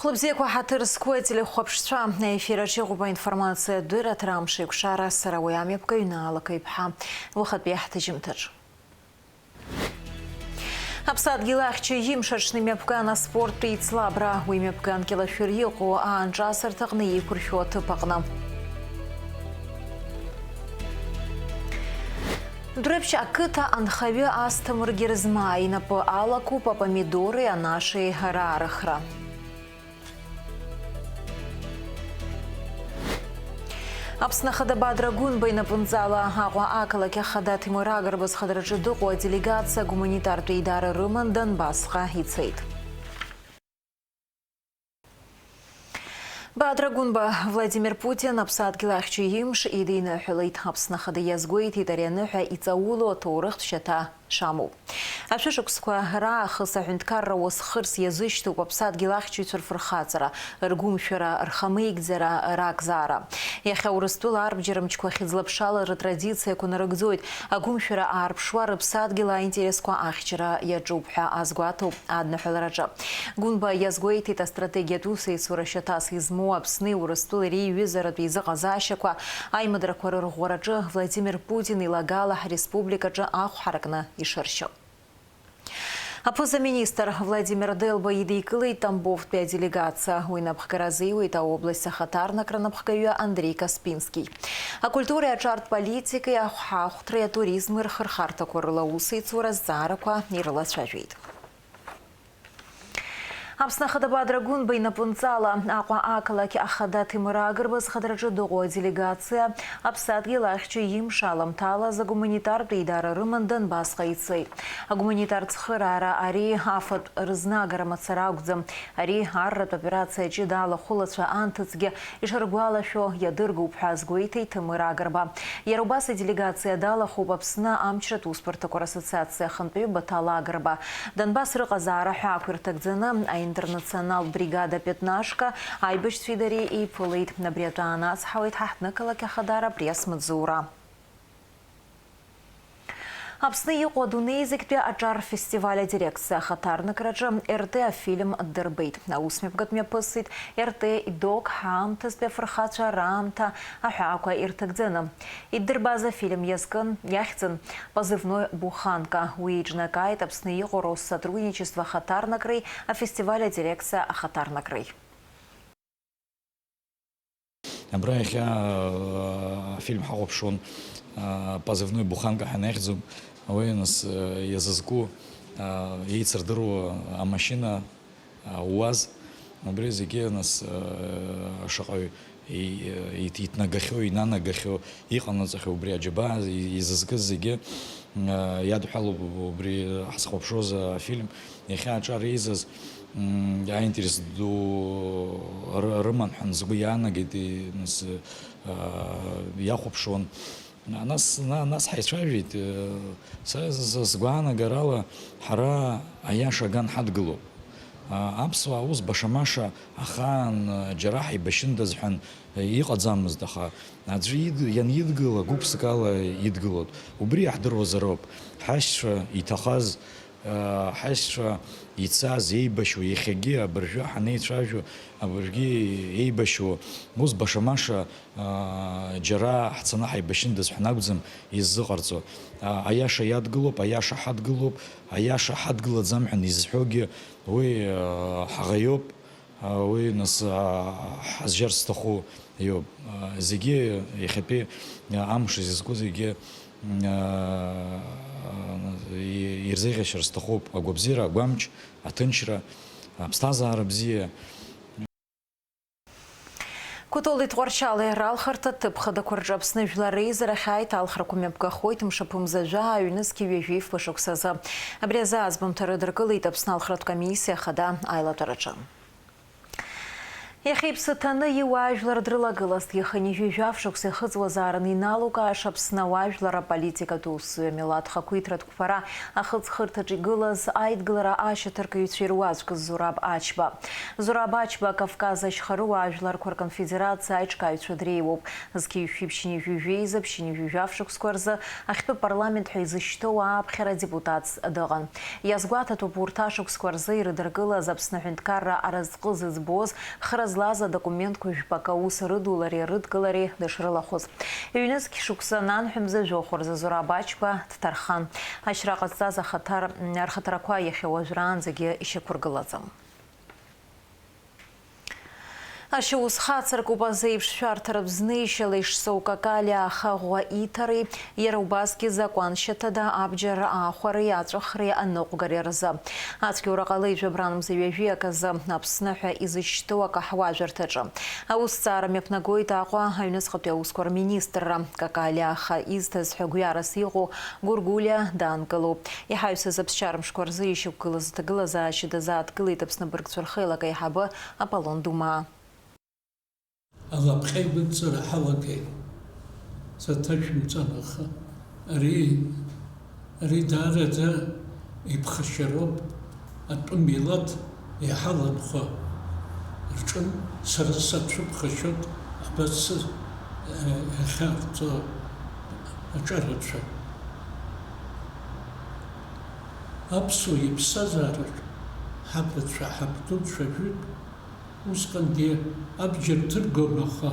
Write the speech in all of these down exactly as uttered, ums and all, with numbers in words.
Хәлыбзиақәа ҳаҭыр зқәу ателехәаԥшцәа, аефир аҿы иҟоуп аинформациатә дырраҭара Амш еиқәшара, сара уи амҩаԥгаҩ Наала Қаиԥҳа. Уахатәи ҳҭыжьымҭаҿ. Аԥсадгьыл ахьча имш аҽны имҩаԥган аспорттә еицлабра, уи мҩаԥган кьалашәыр иҟоу аанҿасырҭаҟны иқәыршәу аҭыԥ аҟны. Дәрыԥшь ақыҭа анхаҩы Асҭамыр Герзмаа инапы алакуп апомидори анашеи раарыхра. Аԥсны Ахада Бадра Гәынба инапынҵала Аҟәа ақалақь Ахада Ҭемыр Агрба зхадараҿы дыҟоу аделегациа гуманитартә еидара рыман Донбассҟа ицеит. Бадра Гәынба Владимир Путин Аԥсадгьыл ахьча имш идиныҳәалеит. Аԥсны Ахада иазгәеиҭеит ари аныҳәа иҵаулоу аҭоурыхтә шьаҭа шамоу. Ашәышықәсқәа раахыс аҳәынҭқарра уасхырс иазышьҭоуп аԥсадгьыл ахьчаҩцәа рфырхаҵара, ргәымшәара, рхамеигӡара, ракзаара. Иахьа Урыстәыла арбџьармчқәа хьыӡла-ԥшала рытрадициақәа нарыгӡоит, агәымшәара аарԥшуа, рыԥсадгьыл аинтересқәа ахьчара иаҿуп ҳәа азгәаҭоуп адныҳәалараҿы. Гәынба иазгәеиҭеит, астратегиатә усеицура шьаҭас измоу Аԥсни Урыстәылеи реиҩызаратә еизыҟазаашьақәа аимадарақәа рырӷәӷәараҿы Владимир Путин илагала ҳреспубликаҿы ахә ҳаракны ишыршьо. Аԥыза-министр Владимир Делба идикылеит Тамбовтәи аделегациа. Уи напхгара азиуеит аобласть ахаҭарнакра напхгаҩы Андреи Каспински. Акультуреи аҿартә политикеи, ахәҳахәҭреи атуризми рхырхарҭақәа рыла аусеицура азҵаарақәа ирылацәажәеит. Аԥсны Ахада Бадра Гәынба инапынҵала Аҟәа ақалақь Ахада Ҭемыр Агрба зхадараҿы дыҟоу аделегациа Аԥсадгьыл ахьча имш аламҭалаз агуманитартә еидара рыман Донбассҟа ицеит. Агуманитартә цхыраара ари афатә рызнагара мацара акәӡам. Ари арратә операциа ҷыда алахәылацәа анҭыҵгьы ишыргәалашәо иадыргоуп ҳәа азгәеиҭеит Ҭемыр Агрба. Иара убас аделегациа далахәуп Аԥсны амчратә усбарҭақәа рассоциациа ахантәаҩы Баҭал Агрба. Донбасс рыҟазаара ҳәа ақәирҭагӡаны аинтернационалтә бригада Пятнашка аибашьцәеи дареи еиԥылеит. Абри атәы аанацҳауеит ҳаҳҭнықалақь Ахадара апресс-маҵзура. Аԥсны иҟоу адунеи зегьтәи аҿар фестиваль адирекциа ахаҭарнакраҿы Р Т А фильм дырбеит. Аусмҩаԥгатә мҩаԥысит Р Т А идок ҳаамҭазтәи афырхацәа раамҭа аҳәаақәа ирҭагӡаны. Иддырбаз афильм иазкын, иахьӡын Позывной Буханка. Уи еиҿнакааит Аԥсны иҟоу Россотрудничество ахаҭарнакреи афестиваль адирекциа ахаҭарнакреи. Абра иахьа, э, афильм ҳахәаԥшуан, э, Позывной Буханка ҳәа иахьӡуп. Уи, нас, э, иазызку, э, еицырдыруа амашьына, э, УАЗ. Убри зегьы, нас, э, шаҟаҩ и-, и-, иҭнагахьоу, инанагахьоу, иҟанаҵахьоу убри аџьабаа и-, изызкыз зегьы, э, иадҳәалоуп убри ҳзыхәаԥшуаз афильм. Иахьа аҿар еизаз, м, аинтерес ду ры-, рыман ҳәа сгәы иаанагеит, и-, нас, э, иахәаԥшуан. Нас, на-, нас ҳаицәажәеит, э, са, са, са сгәаанагарала, ҳара аиаша аган ҳадгылоуп. А, аԥсуаа ус баша-маша ахаан, э, џьара ҳаибашьындаз ҳәан, э, иҟаӡамызт, аха аӡәы ид-, ианидгыла, гәык-ԥсыкала идгылоит. Убри иаҳдыруазароуп. Ҳашьцәа иҭахаз, э, ҳашьцәа ицаз, еибашьуа, иахьагьы абыржәы ҳанеицәажәо, абыржәгьы еибашьуа, ус баша-маша, аа, џьара ҳцаны ҳаибашьындаз ҳәа акәӡам иззыҟарҵо. Аа, аиаша иадгылоуп, аиаша ҳадгылоуп, аиаша ҳадгылаӡам ҳәа изҳәогьы уи, аа, ҳаӷа иоуп, аа, уи нас, аа, ҳазжьарц зҭаху иоуп. Аа, зегьы иахьатәи, аа, амш изызку зегьы, аа, и-, ирзеиӷьасшьар сҭахуп агәабзиара, агәамч, аҭынчра, аԥсҭазаара бзиа. Кәтол Тҟәарчали ралхырҭа ҭыԥ хадақәа рҿы Аԥсны жәлар реизарахь аиҭалхрақәа мҩаԥгахоит мшаԥымза жәаа ҩнызқьи ҩажәи фба шықәсазы. Абри азы аӡбамҭа рыдыркылеит Аԥсны алхратә комиссиа ахада аилатәараҿы. Иахьа иԥсы ҭаны иуаажәлар дрылагылазҭгьы, хынҩажәи жәаф шықәса ихыҵуазаарын иналукааша Аԥсны ауаажәлар аполитикатә усзуҩ, амилаҭ хақәиҭратә қәԥара ахыҵхырҭаҿы игылаз аидгылара ашьаҭаркыҩцәа ируаӡәкыз Зураб Ачба. Зураб Ачба Кавказ ашьхарыуаажәларқәа рконфедерациа аиҿкааҩцәа дреиуоуп. Зқьи жәшәи ԥшьынҩажәи жәеиза ԥшьынҩажәи жәаф шықәсқәа рзы ахьтәы парламент ҳәа изышьҭоу ааԥхьара депутатс дыҟан. Иазгәаҭатәуп урҭ ашықәсқәа рзы ирыдыркылаз Аԥсны аҳәынҭқарра аразҟы зыӡбоз, хра злаз адокументқәа жәпакы аус рыдулареи арыдкылареи дышрылахәыз. Ҩнызқь шықәса ананҳәа мза жәохә рзы Зураб Ачба дҭархан. Ашьра ҟазҵаз ахаҭар-, рхаҭарақәа иахьа уажәраанӡагьы ишьақәыргылаӡам. Ашьаус хацыркуп азеиԥш шәарҭара бзнеишьала ишсоу Какалиа ахаӷәӷәа иҭареи, иара убасгьы закәан шьаҭада абџьар аахәареи аҵәахреи аныҟәгареи рзы. Ацәгьоура ҟалеит жәабран мза ҩажәи аказы Аԥсны ҳәа изышьҭоу акаҳуажәырҭаҿы. Аусҭҵаара мҩаԥнагоит Аҟәа аҩныҵҟатәи аусқәа рминистрра. Какалиа аха изҭаз ҳәа гәҩарас иҟоу Гәыргәлиа даанкылоуп. Иҳаҩсыз аԥсшьара мшқәа рзы ишьақәгылаз аҭагылазаашьа дазааҭгылеит Аԥсны абыргцәа рхеилак аиҳабы Аполлон Думаа. Алапҟьа игәыдҵара ҳалагеит. Саҭашәымҵан, аха ари, ари даараӡа иԥхашьароуп. Атәым милаҭ иҳаланхо рҿын сара сацәыԥхашьоит абас, э, иахьарҵо аҿарацәа. Аԥсуа иԥсҭазаараҿ ҳабацәа, ҳабдуцәа жәытә усҟангьы абџьар ҭыргон, аха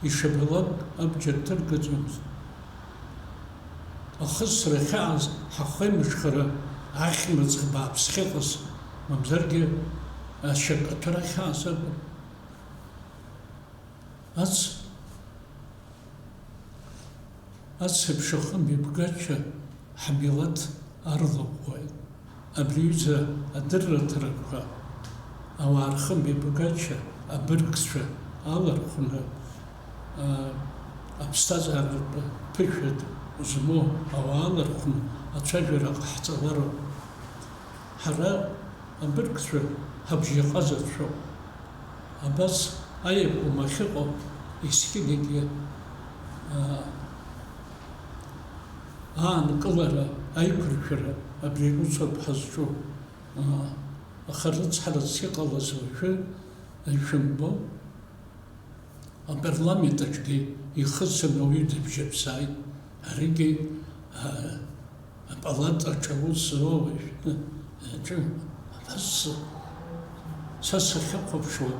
ишабалак абџьар ҭыргаӡомызт. Ахысра ахьааз ҳахеимышхара ахьмыӡӷ бааԥс ахьыҟаз, мамзаргьы ашьакаҭәара ахьааз акәын. Ац, ацеиԥш ахымҩаԥгача ҳмилаҭ арлаӷәӷәеит. Абри аҩыза адырраҭарақәа ауаа рхымҩаԥгача абыргцәа алархәны, а, аԥсҭазааратә ԥышәа змоу ауаа алархәны ацәажәара ҟаҳҵалароуп. Ҳара абыргцәа ҳабжьаҟазацәоуп. Абас аиакәым ахьыҟоу есқьынагьы, аа, аанкылара, аиқәыршәара абри аусоуп ҳазҿу. Аа, аха рыцҳарас иҟалаз уажәы ишәымбо. Апарламент аҿгьы ихысҵаны ауаҩы дыбжьаԥсааит. Аригьы, а, апалатаҿы аус зуа уажәы, аҿы, абас, са сахьахәаԥшуа,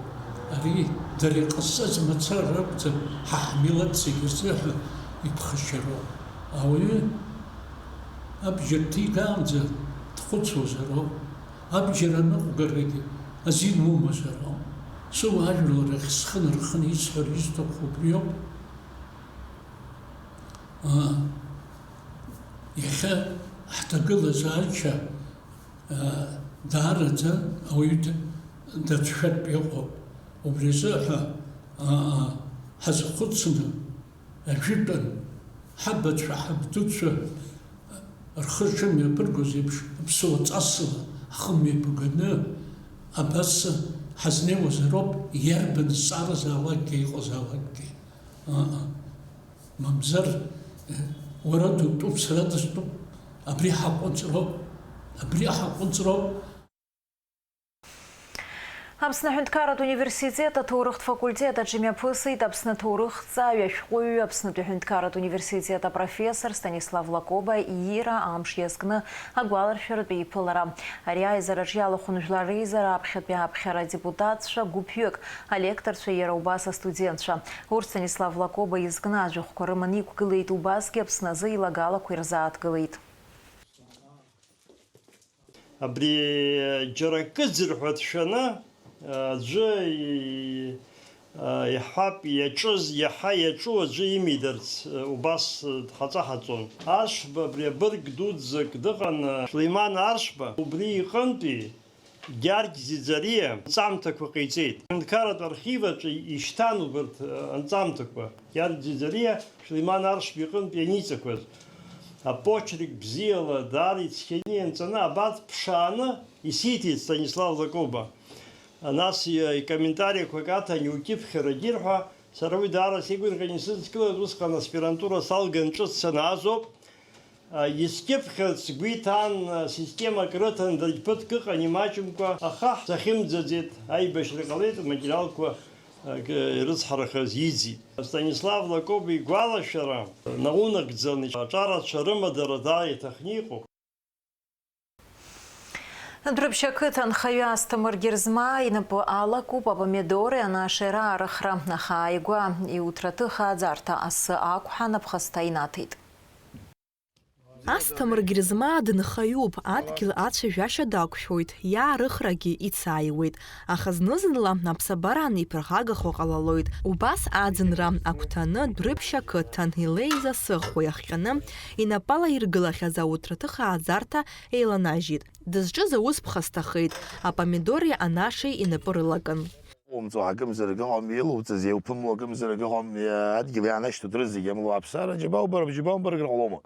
ари дара иҟазҵаз мацара ракәӡам, ҳа ҳмилаҭ зегьы рзыҳәа иԥхашьароуп. Ауаҩы абџьар ҭигаанӡа дхәыцуазароуп. Абџьар аныҟәгарагьы азин умазароуп. Сыуаажәлар рахь схы нарханы исҳәар исҭаху убриоуп. Аа, иахьа ҳҭагылазаашьа, аа, даараӡа ауаҩы д-, дацәшәартә иҟоуп. Убри азыҳәа, аа, ҳазхәыцны, ажәытәан, ҳабацәа, ҳабдуцәа рхы шымҩаԥыргоз еиԥш, аԥсуа ҵасла ҳхы мҩаԥганы, абас ҳазнеиуазароуп, иарбан зҵааразаалакгьы иҟазаалакгьы. Ыы, мамзар, уара дутәуп, сара дыстәуп, абри ҳаҟәыҵроуп, абри ҳаҟәыҵроуп. Аԥсны аҳәынҭқарратә университет аҭоурыхтә факультет аҿы имҩаԥысит Аԥсны аҭоурыхҭҵааҩ, ашәҟәыҩҩы, Аԥснытәи аҳәынҭқарратә университет апрофессор Станислав Лакоба иира амш иазкны агәаларшәаратә еиԥылара. Ари аизараҿ иалахәын жәлар реизара аԥхьатәи аԥхьара адепутатцәа гәыԥҩык, алекторцәа, иара убас астудентцәа. Урҭ Станислав Лакоба изкны ажәахәқәа рыманы иқәгылеит, убасгьы Аԥсны азы илагалақәа ирзааҭгылеит. Абри џьара акы ӡырҳәа дшәаны, аӡәы и-, а, иаҳҳәап, иаҿыз, иаҳа иаҿу аӡәы имидарц, убас дхаҵаҳаҵон. Аршба, абри абырг дуӡӡак дыҟан, Сулеиман Аршба, убри иҟынтәи Гьаргь Ӡиӡариа анҵамҭақәа ҟаиҵеит. Аҳәынҭқарратә архив аҿы ишьҭан убарҭ, а, анҵамҭақәа. Гьаргь Ӡиӡариа Сулеиман Аршба иҟынтә ианиҵақәаз, апочерк бзиала, даара ицқьаны ианҵаны, абарҭ ԥшааны исиҭеит Станислав Лакоба. Анас и-, икомментариқәак аҭан, иукьыԥхьра дир ҳәа, сара уи даара сигәырӷьан исыдскылаз, усҟан аспирантура салган ҿыц санаазоуп. А, искьыԥхьыц сгәы иҭан, а, системак рыҭан, даҽа ԥыҭк ыҟан имаҷымкәа, аха сахьымӡаӡеит, аибашьра ҟалеит, аматериалқәа, а, г-, ирыцҳарахаз иӡит. Станислав Лакоба игәалашәара наунагӡаны аҿарацәа рымадара даара иҭахны иҟоуп. Дәрыԥшь ақыҭа анхаҩы Асҭамыр Герзмаа инапы алакуп апомидори анашеи раарыхра, аха ааигәа иутраҭых ааӡарҭа асы ақәҳан аԥхасҭа инаҭеит. Асҭамыр Герзмаа дынхаҩуп, адгьыл ацәажәашьа дақәшәоит, иаарыхрагьы ицааиуеит, аха зны-зынла аԥсабараан иԥырхагахо ҟалалоит. Убас аӡынра агәҭаны Дәрыԥшь ақыҭан илеиз асы ахәы иахҟьаны инапала иргылахьаз аутраҭых ааӡарҭа еиланажьит. Дызҿыз аус ԥхасҭахеит, апомидори анашеи инапы рылакын. Умҵуа акымзарак ыҟам, илуҵаз еиуԥымло акымзарак ыҟам, адгьыл иаанашьҭуеит рызегьы амло аԥсара, џьабаубар, џьабаубаргар ҟалома?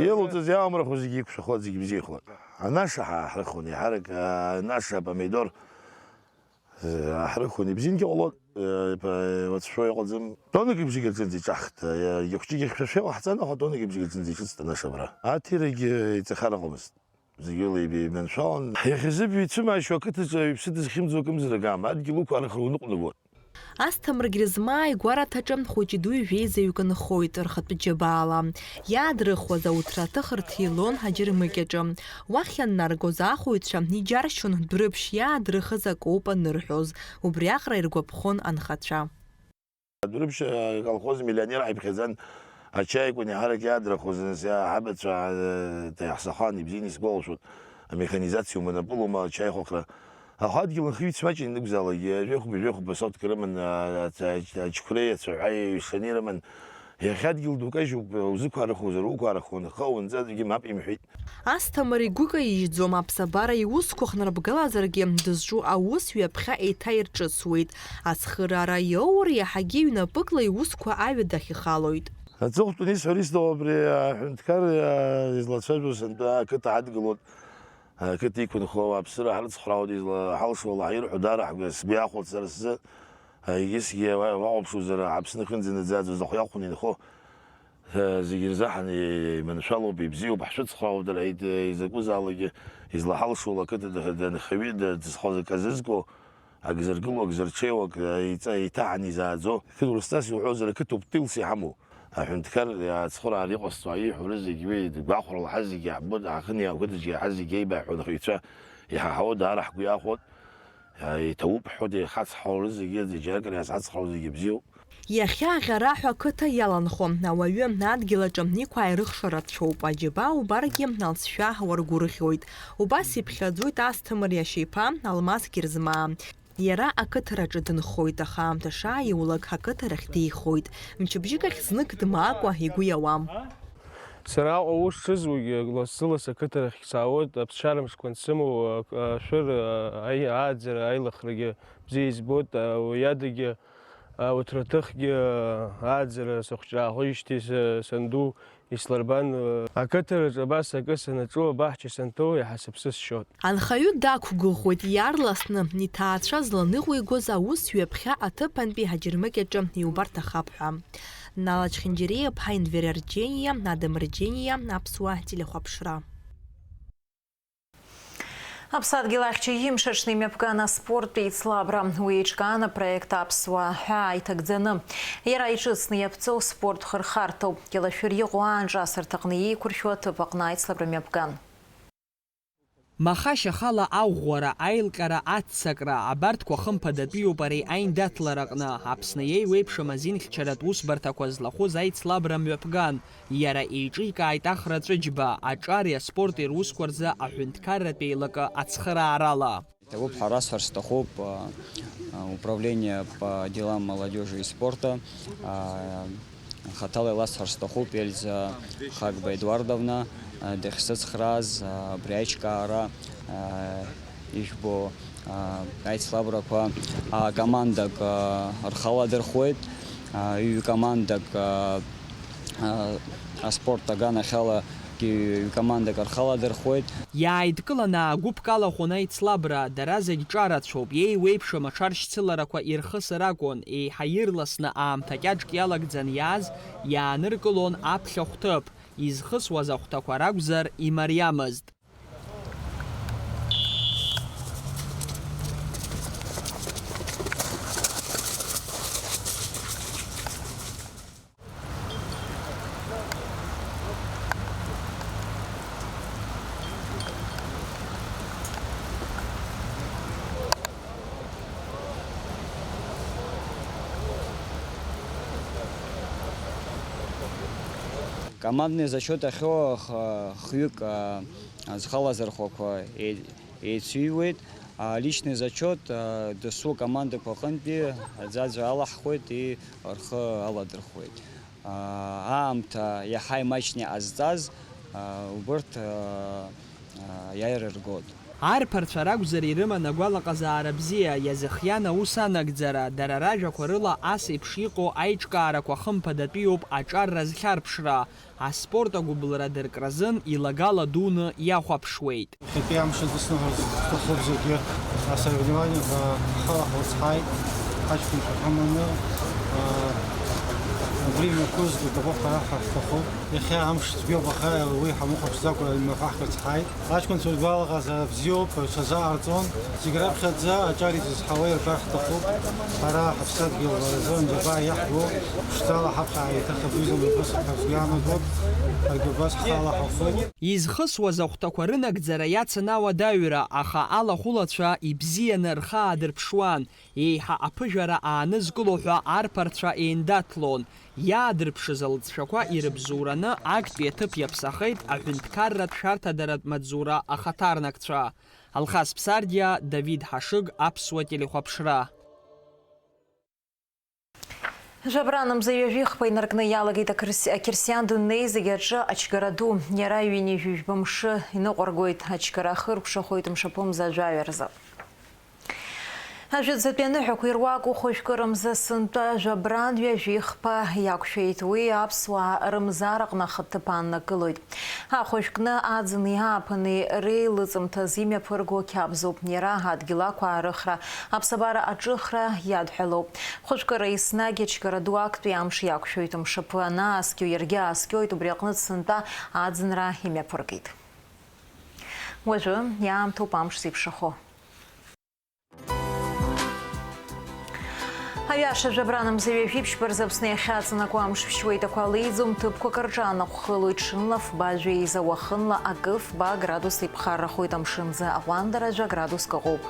Илуҵаз иаамрахо зегьы иқәшәахо, зегьы бзиахоит. Анаша ҳа-, ҳрыхуан, еиҳарак, анаша, апомидор, э, ҳрыхуан, ибзиангьы ҟалон, э, п-, уацәшәо иҟаӡам. Тоннак ибжьы гаҿынӡа иҿаҳхт, э, иахәҷыгьы хьшәашәа иҟаҳҵан, аха тоннак ибжьы гаҿынӡа иҿыцт анаша абра. Аҭирагьы иҵахараҟамызт. Зегьы еилеибеиманшәалан. Иахьазы ицәымаашьо ақыҭаҿы иԥсы дызхьымӡо акымзарак аама, адгьыл уқәаарыхра уныҟәнагоит. Асҭамыр Герзмаа игәараҭаҿы хәыҷи-дуи жәеизаҩык нхоит рхатәы џьабаала. Иаадрыхуаз ауҭраҭых рҭилон аџьармыкьаҿы. Уахь ианнаргоз ахәаҩцәа иџьаршьон Дәрыԥшь иаадрыхыз акоуп анырҳәоз. Убриаҟара иргәаԥхон анхацәа. Дәрыԥшь, э, аколхоз миллионер ҳаиԥхьаӡан, ачаи акәын иаҳарак иаадрахоз, нас иа-, ҳабацәа, э, иаҳзахан, ибзианы исгәалашәоит, амеханизациа уманапылома, ачаи хәахра. Аха адгьыл нхаҩы ицәмаҷын ианакәзаалакгьы, жәохәба-жәохәба сотка рыман, а-, ац-, ач-, аџьқәреи ацәаҳәаи ҩшаны ирыман. Иахьа адгьыл ду кажьуп, узықәаарыхозар, уқәаарыхуан, аха уанӡа аӡәгьы мап имҳәеит. Асҭамыр игәы каижьӡом, аԥсабара иусқәа хнарбгалазаргьы, дызҿу аус ҩаԥхьа еиҭаирҿыцуеит. Ацхыраара иоур, иаҳагьы ҩнапыкла иусқәа аҩадахь ихалоит. Аҵыхәтәаны исҳәар исҭаху абри аҳәынҭқар, а, излацәажәо сынтәа ақыҭа ҳадгылоит, ақыҭа иқәынхо ауааԥсыра ҳрыцхраауеит, излаҳалшо ала ҳаирҳәо даара ҳгәы, сгәы иахәоит сара сзы, а, егьысгьы уа-, уаҟоуԥшуазар, Аԥсны ахьынӡанаӡааӡоз ахә иахәаны инхо, а, зегьы ирзаҳаны иманшәалоуп, ибзиоуп, ҳшәыцхраауеит, дара, ид-, изакәызаалакгьы, излаҳалшо ала ақыҭа д-, данхаҩы д-, дызхоз акы азызго, ак зыргыло, ак зырҽеиуа, ак, еиҵа-, еиҭаҳаны изааӡо, Кыр Урыстас иуҳәозар, ақыҭоуп тәылас иҳамоу. Аҳәынҭқар ацхыраара иҟасҵо ииҳәо рызегь уи гәахәарала ҳазегьы иаҳбоит, аахыни ақыҭаҿгьы ҳазегьы аибаҳҳәо анхаҩцәа иҳаҳауа даара ҳгәы иахәоит, иҭабуп ҳҳәоит, еихацҳауа рызегьы, џьаракыр иаазҳацхраауа зегьы бзиоуп. Иахьа Аӷьараҳәа ақыҭа иаланхон, ауаҩы адгьыл аҿы иқәааирыхша рацәоуп, аџьабаа убаргьы алҵшәа уаргәырӷьоит. Убас иԥхьаӡоит Асҭамыр иашьа иԥа Алмас Герзмаа. Иара ақыҭараҿы дынхоит, аха аамҭа шааиулак ақыҭарахь деихоит. Мчыбжьык ахь знык дмаакәа игәы иауам. Сара Аҟәа аус шызугьы, лассы-лассы ақыҭарахь саауеит, аԥсшьара мшқәа ансымоу, а-, ашәыр, а-, аи-, ааӡара, аилахрагьы бзиа избоит, а, уи адагьы, а, уҭраҭыхгьы, а, ааӡара сыхәҷраахоижьҭеи са-, санду Исларбан, ақыҭараҿы абас акы санаҿу, абаҳча санҭоу, иаҳа сыԥсы сшьоит. Анхаҩы дақәгәыӷуеит, иаарласны иҭаацәа зланыҟәигоз аус ҩаԥхьа аҭыԥантәи аџьармыкьаҿы иубарҭахап ҳәа. Нала Чхинџьариа-ԥҳа, Енвер Арџьениа, Адам Рџьениа, Аԥсуа телехәаԥшра. Аԥсадгьыл ахьча имшаҽны имҩаԥган аспорттә еицлабра. Уи еиҿкаан апроект Аԥсуаа ҳәаа иҭагӡаны. Иара иҿыцны иаԥҵоу спорт хырхарҭоуп. Кьалашәыр иҟоу аанҿасырҭаҟны иеиқәыршәу аҭыԥ аҟны аицлабра мҩаԥган. Маха-шьахала аӷәӷәара, аилҟьара, аццакра, абарҭқәа хымԥадатәиуп ари аиндаҭлараҟны. Аԥсны иеиуеиԥшым азинхьчаратә усбарҭақәа злахәыз аицлабра мҩаԥган. Иара еиҿикааит Ахра Ҵәыџьба аҿари аспорти русқәа рзы аҳәынҭқарратә еилакы ацхыраарала. Иҭабуп ҳәа расҳәар сҭахуп, а, а, управление по делам молодежи и спорта, а, хаҭала иласҳәар сҭахуп, Эльза Хагба Едуардовна, а, дахьсыцхрааз, а, абри аиҿкаара, а, ижәбо, а, аицлабрақәа, а, командак, а, рхы аладырхәуеит, а, ҩ-командак, а, а, аспорт аганахьала Ҩ-командак рхы аладырхәуеит. Иааидкыланы аагәыԥкалахәын аицлабра, дара зегь ҿарацәоуп, еиуеиԥшым аҽаршьцыларақәа ирхысыр акәын, еиҳа ирласны аамҭа кьаҿк иалагӡан иааз иааныркылон аԥхьахә ҭыԥ, изхысуаз ахәҭақәа ракәзар имариамызт. Командный зачет ахьоу х-, хҩык, а, зхалазырхәақәа е-, еицыҩуеит, а, личный зачет, а, дасу акомандақәа аҟынтәи аӡәаӡәа алаҳхуеит, и рхы аладырхәуеит. А, аамҭа иаҳа имаҷны иҟазҵаз, а, убырҭ, а, а, иааира ргоит. Арԥарцәа ракәзар ирыман агәалаҟазаара бзиа, иазыхиан аус анагӡара, дара ражәақәа рыла ас еиԥш иҟоу аиҿкаарақәа хымԥадатәиуп аҿар разхьарԥшра, аспорт агәыбылра дыркразын илагала дуны иахәаԥшуеит. Иахьатәи амш азы исныҳәарц сҭахуп зегьы асоревнованиақәа ҳхала ҳрыцҳаит, ҳаҷкәынцәа ҳаманы, а, убри мҩаԥызго икабоуп ҳара ҳәа ҳҭахуп. Иахьа амш цәгьоуп, аха уи ҳамыхәаԥшӡакәа имҩаԥаҳгарц ҳааит. Аҷкәынцәа ргәалаҟазаара бзиоуп, рҽазааҟарҵон. Зегь раԥхьаӡа аҿар изызҳауа ирбар ҳҭахуп. Ҳара ҳаԥсадгьыл аразы анџьабаа иаҳбо, ԥшӡала ҳаԥхьа еиҭах абри зымҩаԥысыр ҳәа сгәы иаанагоит. Ҳаргьы убас ҳхала ҳахәоит. Изхысуаз ахәҭақәа рынагӡара иацын ауадаҩра, аха алахәылацәа ибзианы рхы аадырԥшуан, еиҳа аԥыжәара аанызкыло ҳәа арԥарцәа еиндаҭлон. Иаадырԥшыз алҵшәақәа ирыбзоураны актәи аҭыԥ иаԥсахеит аҳәынҭқарратә шәарҭадаратә маҵзура ахаҭарнакцәа. Алхас Ԥсардиа, Давид Ҳашыг, Аԥсуа телехәаԥшра. Жәабран мза ҩажәихԥа инаркны иалагеит ақырс-, ақьырсиан дунеи зегь аҿы ачгара ду. Иара ҩынҩажәижәба мшы иныҟәаргоит, ачгара ахыркәшахоит мшаԥымза жәаҩа рзы. Ажәытәӡатәи аныҳәақәа ируаку хәажәкы рымза сынтәа Жәабран ҩажәихԥа иақәшәеит. Уи аԥсуаа рымзараҟны ахаҭыԥ ааннакылоит. Ахәажәкны аӡыни ааԥыни реилыҵымҭаз имҩаԥырго қьабзуп. Иара адгьыл ақәаарыхра, аԥсабара аҿыхра иадҳәалоуп. Хәажәкыра еснагь ачгара ду актәи амш иақәшәоит. Мшаԥы анааскьо, иаргьы ааскьоит, убри аҟнытә сынтәа аӡынра имҩаԥыргеит. Уажәы иаамҭоуп амш зеиԥшрахо. Аҩаша Жәабран мза ҩажәи ԥшьба рзы Аԥсны иахьаҵанакуа амш ԥшьуеит, ақәа леиӡом, ҭыԥқәак рҿы анаҟә хылоит, ҽынла фба жәеиза, уахынла акы фба градус еиқәхаррахоит, амшынӡы аҟәандара жәа градуск ыҟоуп.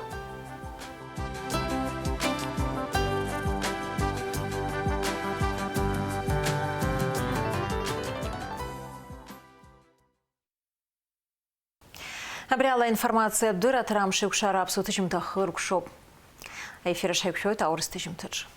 Абри ала аинформациатә дырраҭара амш еиқәшара аԥсуа ҭыжьымҭа хыркәшоуп. Аефир аҽҳаиқәшәоит аурыс ҭыжьымҭаҿы.